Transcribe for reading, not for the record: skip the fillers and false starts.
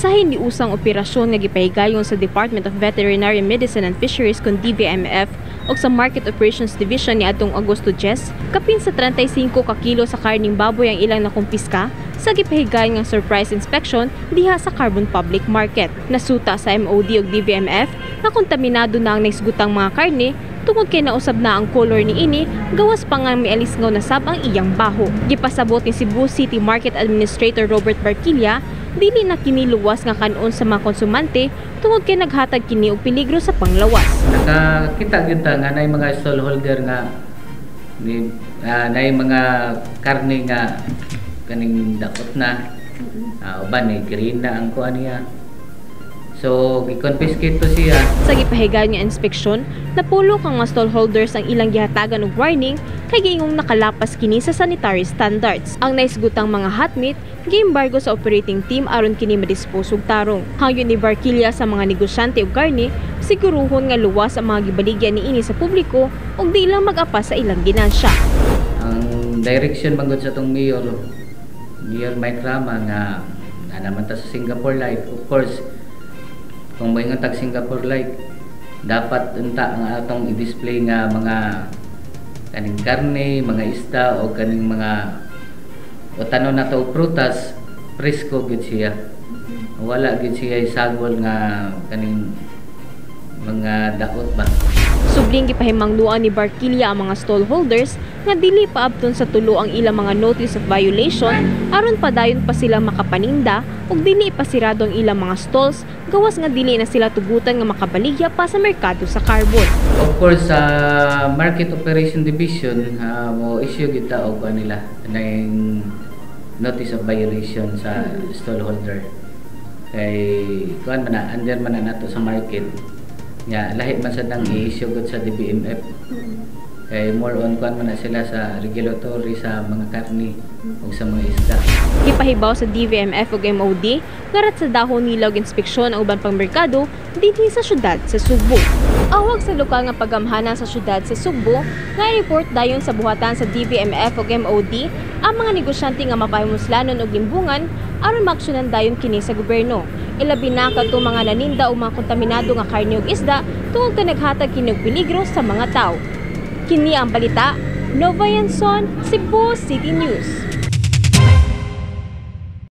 Sa hiniusang operasyon nga gipahigayon sa Department of Veterinary Medicine and Fisheries kon DVMF ug sa Market Operations Division niadtong Agosto 10, kapin sa 35 ka kilo sa karning baboy ang ilang nakumpiska sa gipahigayon nga surprise inspection diha sa Carbon Public Market. Nasuta sa MOD ug DVMF nga kontaminado na ang naisgutang mga karne tungod kay nausab na ang color niini, gawas pa nga mialisngaw na sab ang iyang baho. Gipasabot ni Cebu City Market Administrator Robert Barquilla, dili na kini luwas nga kanon sa mga konsumante tungod kay naghatag kini og peligro sa panglawas. Nakakita gyud ta nga naay mga stallholder nga ni naay mga karne nga kaning dakot na. Uban ni green na ang kuan niya. So gi-confiscate to siya. Sa gipahigayon nga inspeksyon, napulo ka mga stallholders ang ilang gihatagan og warning kay giingong nakalapas kini sa sanitary standards. Ang naisgutang mga hot meat giembargo sa operating team aron kini madispose og tarong. Hangyo ni Barquilla sa mga negosyante og karne, siguruhon nga luwas ang mga gibaligya niini sa publiko ug di lang mag-apas sa ilang ginansya. Ang direction man gud sa atong mayor, Mayor Mike Rama, nga na naman ta sa Singapore like. Of course, kung moingon tag Singapore like, dapat unta ang atong i-display nga mga kaning karne, mga isda o kaning mga o tanon na og prutas, presko gyud siya. Wala gyud siya isagol nga kaning mga daot ba. Subling gipahimangnuan ni Barquilla ang mga stallholders nga dili paabton sa tulo ang ilang mga notice of violation aron padayon pa sila makapaninda ug dili ipasirado ang ilang mga stalls, gawas nga dili na sila tugutan nga makabaligya pa sa merkado sa Carbon. Of course, sa Market Operation Division, mo issue kita og kuan nila ng notice of violation sa stallholder. Kay kuan man na, under man na nato sa market. Nga lahi man sad nang i-issue gud sa DBMF. Kay more on kuan man na sila sa regulatory sa mga karni ug sa mga isda. Gipahibaw sa DVMF ug MOD nga ratsadahon nila og inspeksyon ang uban pang merkado dinhi sa syudad sa Sugbo. Awag sa lokal nga pagamhanan sa syudad sa Sugbo nga report dayon sa buhatan sa DVMF ug MOD ang mga negosyante nga mapahimuslanon og limbungan aron maaksyonan dayon kini sa gobyerno. Ilabi na kadto mga naninda og mga kontaminado nga karne ug isda tungod kay naghatag kini og peligro sa mga tawo. Kini ang balita, Nova Yanson, Cebu City News.